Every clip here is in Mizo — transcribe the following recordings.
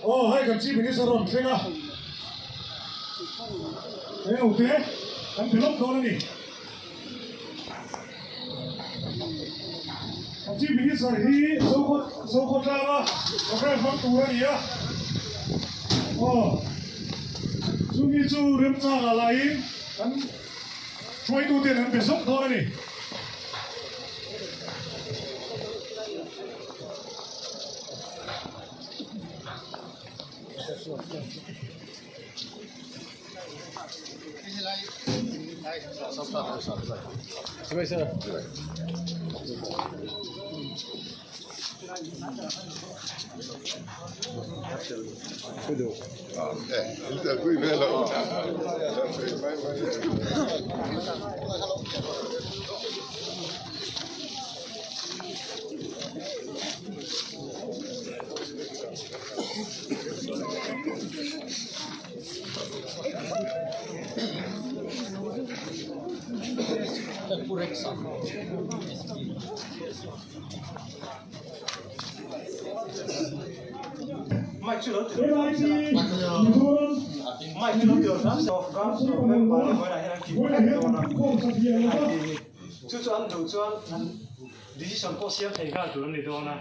Aw hei kan Chief Minister rawn thleng a, he note kan pe lawk dawn a ni. Kan Chief Minister hi Zokhaw tlanga programme hmang tur a ni a, aw chumi chu remchangah laiin kan hruaituten an pe zawk dawn a ni. Chu chu an duh chuan an decision pawh siam thei nghal tur a ni dawn a,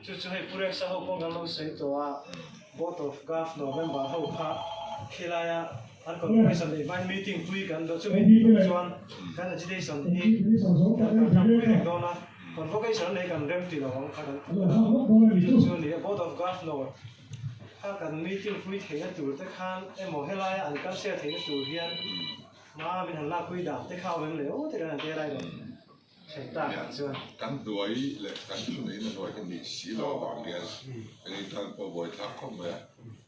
chu chu hei Pu Rexa ho pawh kan lo sawi tawh a, Board of Governor member ho kha khilaia an convocation neih hmain meeting pui kan duh, chumi nih chuan kan agitation hi kan kaltlangpui reng dawn a, convocation an neih kan rem ti lo ang kha kan ti a, chu chu a ni a, Board of Governor kha kan meeting pui theihna tur te khan emaw helaia an kal share theihna tur hian Hma min han lakpui dan te kha awm em le aw te kan han te lai lo thlen tak ah chuan. Kan hnuai leh kan thuneihna hnuai hi nih si lo avang hian eng tan pawh buai thlak khawp mai a.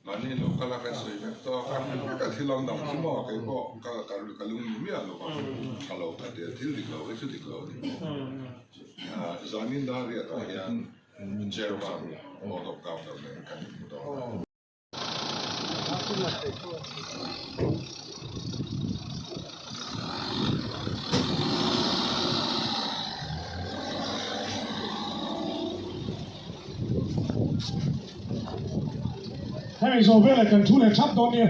Mahni lo kal a kan sawi vek tawh a, kan vek a thil ang dang chu maw kei pawh ka ka lung ni miah lo va, tha lo ka ti a, thil dik lo hi chu dik lo a ni maw. Zanin Dariat ah hian Chairman Board of Governor nen kan inhmu dawn a. Hemi zawh veleh kan thu leh thap dawn nia.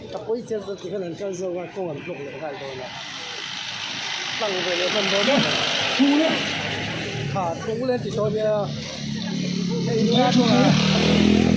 Ka pawi chiang zawk tikhan an kal zawk a kawng an block leh nghal dawn a tlang ve leh hman dawn a kha thung leh an ti dawn nia hei nula kawngah.